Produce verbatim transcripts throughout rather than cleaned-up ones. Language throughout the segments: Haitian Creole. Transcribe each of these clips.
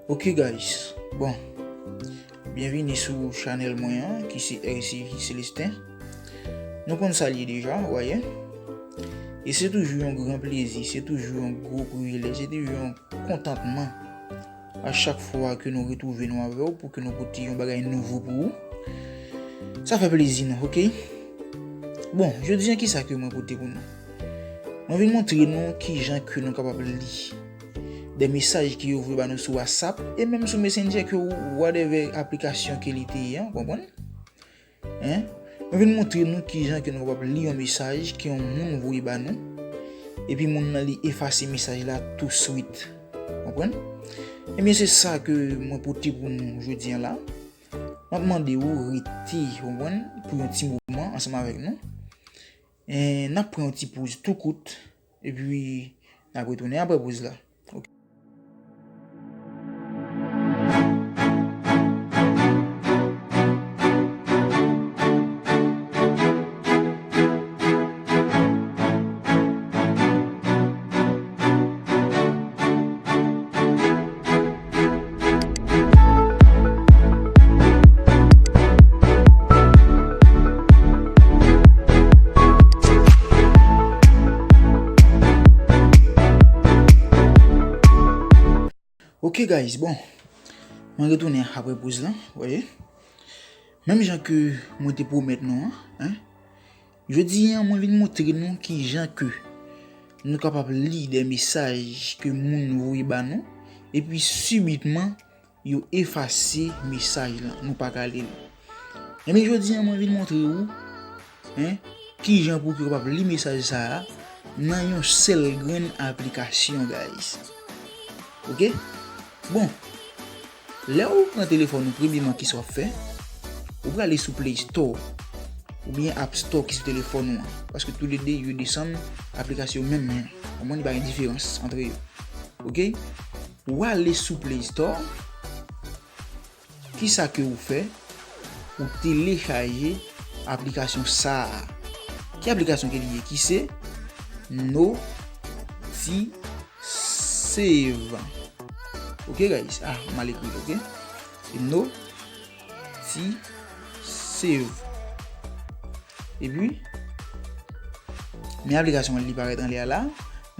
Ok guys, bon, byenvini sou chanèl mwen an ki se R C Celestin. Nou konn sa l ye deja, w wè. E se toujou yon gran plezi, se toujou yon gwo privilèj, se toujou yon kontantman a chak fwa ke nou retwouve nou avè w pou ke nou pote yon bagay nouvo pou ou. Sa fè plezi nou, ok? Bon, jodi a kisa ke mwen pote pou nou? Mwen vin montre nou kijan ke nou kapab li de mesaj ke yo voye ba nou sou WhatsApp e menm sou Messenger ke ou whatever aplikasyon ke li te ye an, konprann? Hein? Mwen vin montre nou kijan ke nou kapab li yon mesaj ke yon moun voye ba nou, epi moun nan li efase mesaj la touswit. Konprann? Ebyen, se sa ke mwen pote pou nou jodi a la. M ap mande ou rete, konprann, pou yon ti moman ansanm avèk nou. E n ap pran yon ti poz tou kout, epi n ap retounen apre poz la. Ok. Ok guys, bon, mwen retounen apre poz lan, w wè. Menm jan ke mwen te pwomèt nou an, hein, jodi a mwen vin montre nou kijan ke nou kapab li de mesaj ke moun voye ba nou, epi sibitman yo efase mesaj lan, nou pa ka li l. Ebyen, jodi a mwen vin montre ou, hein, kijan pou ke w kapab li mesaj sa a nan yon sèl grenn aplikasyon, guys. Ok? Bon, lè ou pran telefòn ou, premyeman, kisa w ap fè? Ou prale sou Play Store oubyen App Store ki sou telefòn ou an. Paske toulede yo desann aplikasyon menm jan. Konprann, li pa gen diferans antre yo. Ok? Ou ale sou Play Store, kisa ke ou fè? Ou telechaje aplikasyon sa a. Ki aplikasyon ke li ye? Ki se Notisave. Ok guys, ah, m al ekri l, ok? Se Notisave. Epi, men aplikasyon an li parèt anlè a la.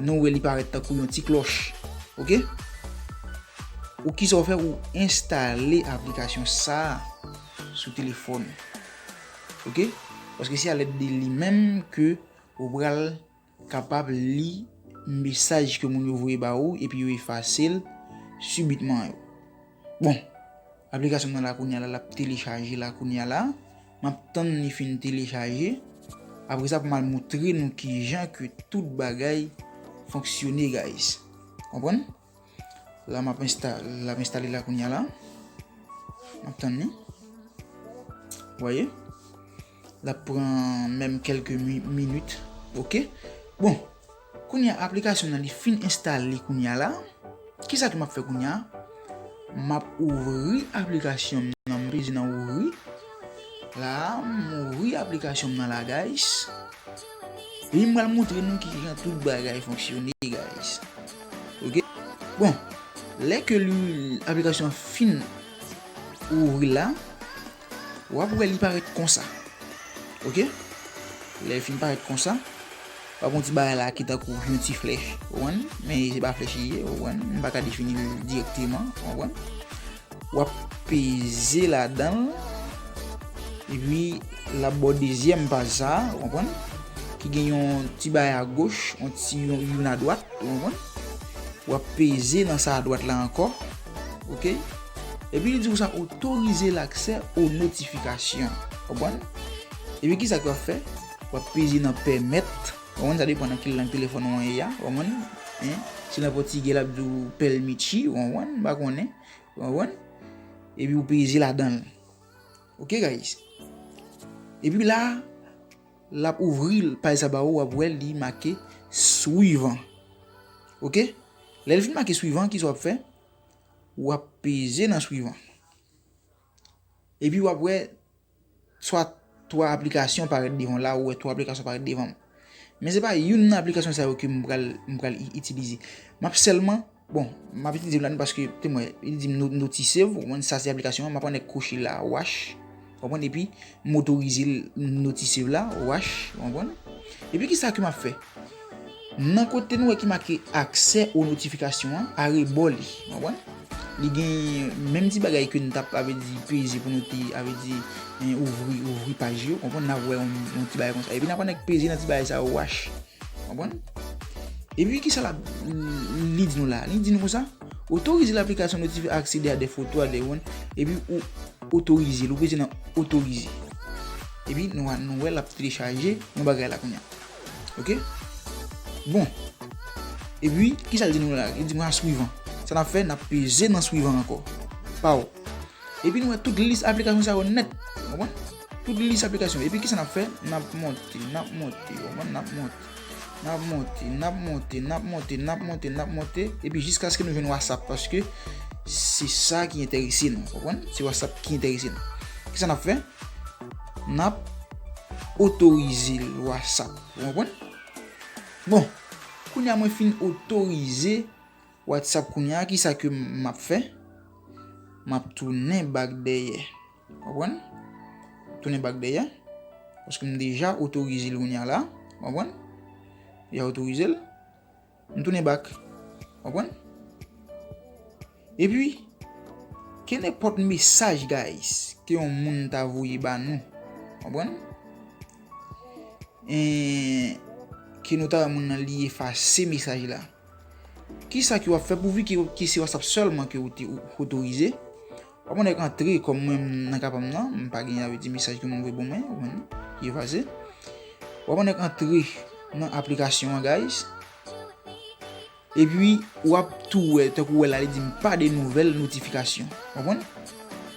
Nou wè li parèt tankou yon ti klòch. Ok? Ou kisa w fè? Ou enstale aplikasyon sa a sou telefòn ou. Ok? Paske se alèd de li menm ke ou pral kapab li mesaj ke moun yo voye ba ou epi yo efase l sibitman yo. Bon, aplikasyon nan la kounye a la, l ap telechaje la kounye a la. M ap tann li fin telechaje. Apre sa, pou m al montre nou kijan ke tout bagay fonksyone, guys. Konprann? La, m ap ensta-, l ap enstale la kounye a la. M ap tann li. Voyez? L ap pran menm kèlke mi-, minit. Ok? Bon, kounye a, aplikasyon nan li fin enstale kounye a la. Kisa ke m ap fè kounye a? M ap ouvri aplikasyon m nan, m peze nan ouvri. La, m ouvri aplikasyon m nan la, guys. Epi m pral montre nou kijan tout bagay fonksyone, guys. Ok? Bon, lè ke li, aplikasyon an fin ouvri la, w ap wè li parèt konsa. Ok? Lè l fin parèt konsa, w ap wè yon ti bagay la ki tankou yon ti flèch, ou konprann? Men se pa flèch li ye, ou konprann? M pa ka defini l dirèkteman, ou konprann? W ap peze ladan l, epi l ap ba w dezyèm paj sa a, ou konprann? Ki gen yon ti bagay agoch, yon ti yon, youn adwat, ou konprann? W ap peze nan sa adwat la ankò, ok? Epi li di konsa, autoriser l'accès aux notifications, konprann? Epi kisa ke w ap fè? W ap peze nan pèmèt, ou konprann, sa depann nan ki lang telefòn ou an ye a, ou konprann? Hein? Si nan pòtigè l ap di w permitir, ou konprann? M pa konnen, ou konprann? Epi w peze ladan l. Ok, guys? Epi la, l ap ouvri paj sa ba ou, w ap wè li make suivant. Ok? Lè l fin make suivant, kisa w ap fè? W ap peze nan suivant. Epi w ap wè twa, twa aplikasyon parèt devan w la, ou wè twa aplikasyon parèt devan m. Men se pa youn nan aplikasyon sa yo ke m pral, m pral i-, itilize. M ap sèlman Bon, m ap itilize l la paske, te mwen, li di m no-, notice, w konprann, sa se aplikasyon an, m ap annik kouche la, wash, w konprann, epi m otorize l notice la, wash, w konprann. Epi kisa ke m ap fè? Nan kote nou wè ki make accès aux notifications an, arebò li, w konprann? Li gen menm ti bagay ke n t ap, sa vle di, peze pou nou te, sa vle di, en, ouvri, ouvri paj yo, w konprann? N ap wè yon, yon ti bagay konsa. Epi n ap annik peze nan ti bagay sa yo, wash. Konprann? Epi kisa l ap, li di nou la? Li di nou konsa, autoriser l'application notification accéder à des photos, à des, epi ou otorize l, ou peze nan otorize. Epi nou, nou wè l ap telechaje yon bagay la kounye a. Oke? Bon. Epi kisa l di nou la? Li di nou a suivant. Sa n ap fè, n ap peze nan suivant ankò. Paw. Epi nou wè tout lis aplikasyon sa yo nèt. Ou konprann? Tout lis aplikasyon. Epi kisa n ap fè? N ap monte, n ap monte, ou konprann? N ap monte. N ap monte, n ap monte, n ap monte, n ap monte, n ap monte. Epi jiskaske nou jwenn WhatsApp, paske se sa ki enterese nou, ou konprann? Se WhatsApp ki enterese nou. Kisa n ap fè? N ap otorize l WhatsApp, ou konprann? Bon, kounye a mwen fin otorize WhatsApp kounye a, kisa ke m ap fè? M ap tounen back dèyè. Konprann? Tounen back dèyè. Paske m deja otorize l kounye a la. Konprann? Deja otorize l. M tounen back. Konprann? Epi, kenenpòt mesaj, guys, ke yon moun ta voye ba nou. Konprann? E, ke nou ta wè moun nan li efase mesaj la. Kisa ke w ap fè pouvi ke, ke se WhatsApp sèlman ke ou te otorize? W ap annik antre, kòm mwen nan ka pa m nan, m pa gen, sa vle di, mesaj ke moun voye ban mwen, ou konprann, ki efase. W ap annik antre nan aplikasyon an, guys. Epi, w ap tou wè, tankou w wè la, li di m pas de nouvelles notifications. Ou konprann?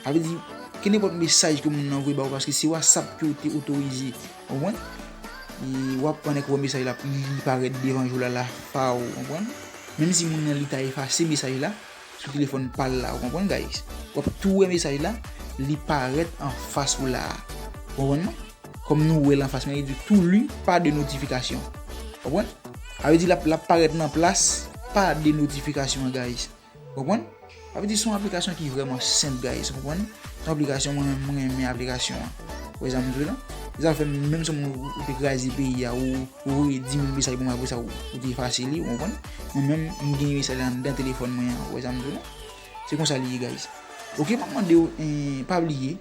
Sa vle di, kenenpòt mesaj ke moun nan voye ba ou, paske se WhatsApp ke w te otorize. Ou konprann? E w ap annik wè mesaj la, li parèt devan je w la, la, faw, ou konprann? Menm si moun nan li ta efase mesaj la, sou telefòn pa l la, ou konprann, guys? W ap tou wè mesaj la, li parèt anfas ou la. Ou konprann, non? Kòm nou wè l anfas mwen, li di tout lu, pas de notification. Konprann? Sa vle di l ap, l ap parèt nan plas, pas de notification, guys. Konprann? Sa vle di se yon aplikasyon ki vrèman senp, guys. Konprann? Se yon aplikasyon, mwen menm, mwen renmen aplikasyon an. Ou wè sa m di w la? Se sa fè menm si moun ou, ou te kraze peyi a, ou, ou voye dis mil mesaj pou mwen, apre sa, ou, ou te efase li, ou konprann? Mwen menm, m gen mesaj la anndan telefòn mwen an. Ou wè sa m di w la? Se konsa li ye, guys. Oke, m ap mande w, eh, pa bliye,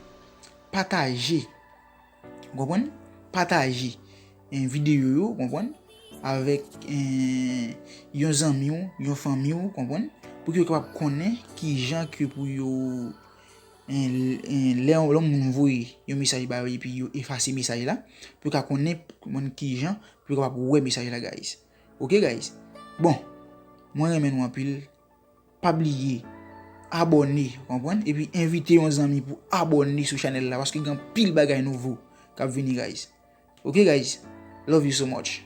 pataje. Ou konprann? Pataje, eh, videyo yo, ou konprann? Avèk, eh, yon zanmi w, yon fanmi w, ou konprann? Pou ke yo kapab konnen kijan ke pou yo, eh, eh, lè yon, lè yon moun voye yon mesaj ba yo epi yo efase mesaj la, pou yo ka konnen, konprann kijan pou yo kapab wè mesaj la, guys. Oke, guys? Bon, mwen renmen nou anpil. Pa bliye abòne, konprann? Epi envite yon zanmi pou abòne sou chanèl la, paske gen anpil bagay nouvo k ap vini, guys. Oke, guys? Love you so much.